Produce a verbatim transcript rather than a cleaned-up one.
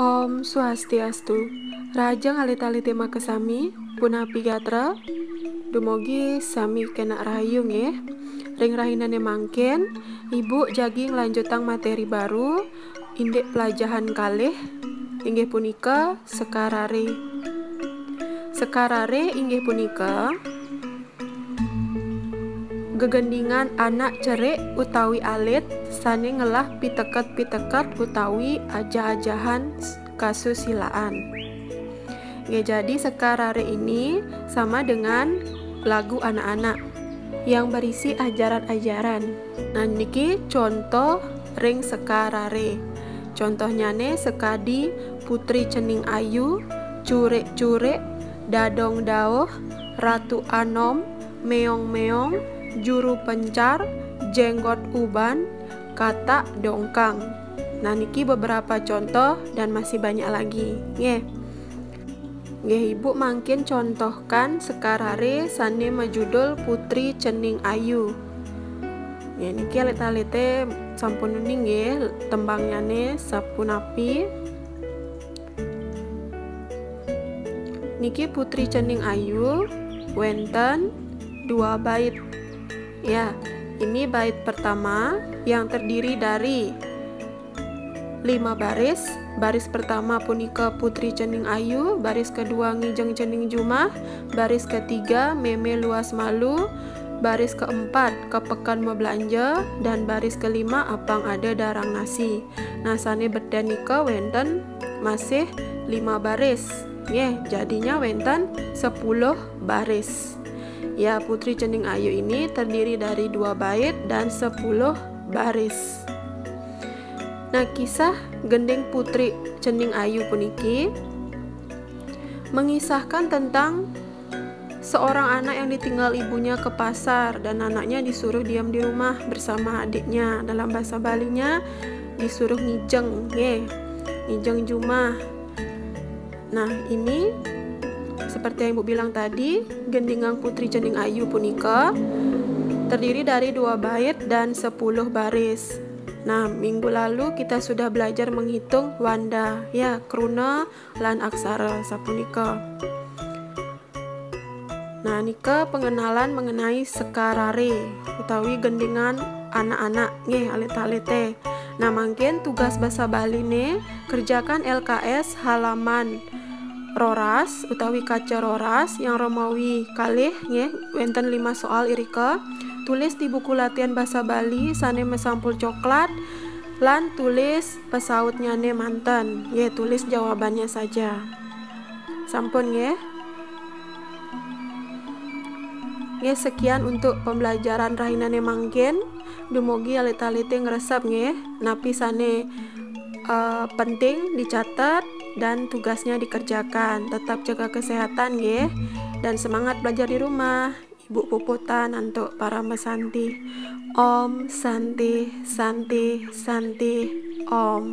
Om Swastiastu. Rahajeng alit-alite makasami, punapi gatra? Dumogi sami kena rahayu nggih. Ring rahinane mangkin, Ibu jagi nglanjutang materi baru, indik pelajahan kalih, inggih punika Sekarare. Sekarare inggih punika gegendingan anak cerik utawi alit sane ngelah piteket-piteket utawi ajah-ajahan kasusilaan. Nggih, jadi Sekarare ini sama dengan lagu anak-anak yang berisi ajaran-ajaran. Nah, niki contoh ring Sekarare. Contohnyane sekadi Putri Cening Ayu, Curik-curik, Dadong Dauh, Ratu Anom, Meong-meong, Juru Pencar, Jenggot Uban, Katak Dongkang. Nah, niki beberapa contoh dan masih banyak lagi. Nggih. Nggih, Ibu mangkin contohkan Sekarare sane majudul Putri Cening Ayu. Nggih, niki alit-alite sampun uning nggih tembangnyane sapunapi. Niki Putri Cening Ayu, wenten dua bait. Ya, ini bait pertama yang terdiri dari lima baris. Baris pertama punika Putri Cening Ayu, baris kedua Ngijeng Cening Jumah, baris ketiga Meme Luas Malu, baris keempat Kepeken Mebelanja, dan baris kelima Apang Ada Darang Nasi. Nah, sane beten nika wenten masih lima baris. Nggih, jadinya wenten sepuluh baris. Ya, Putri Cening Ayu ini terdiri dari dua bait dan sepuluh baris. Nah, kisah gending Putri Cening Ayu puniki mengisahkan tentang seorang anak yang ditinggal ibunya ke pasar dan anaknya disuruh diam di rumah bersama adiknya. Dalam bahasa Balinya disuruh ngijeng, nggih. Ngijeng jumah. Nah, ini seperti yang Ibu bilang tadi, gendingan Putri Cening Ayu punika terdiri dari dua bait dan sepuluh baris. Nah, minggu lalu kita sudah belajar menghitung wanda, ya, kruna lan aksara sapunika. Nah, nika pengenalan mengenai Sekarare utawi gendingan anak-anak nggih, alit-alite. Nah, mangkin tugas basa Baline, kerjakan L K S halaman roras utawi kaca roras yang romawi kalih nggih, wenten lima soal irika. Tulis di buku latihan basa Bali sane masampul coklat lan tulis pasautnyane manten. Nggih, tulis jawabannya saja. Sampun nggih. Nggih, sekian untuk pembelajaran rahinane mangkin. Dumugi alit-alite ngresep nggih, napi sane eh, penting dicatat dan tugasnya dikerjakan. Tetap jaga kesehatan nggih, dan semangat belajar di rumah. Ibu puputang antuk parama santi. Om Santi, Santi, Santi, Om.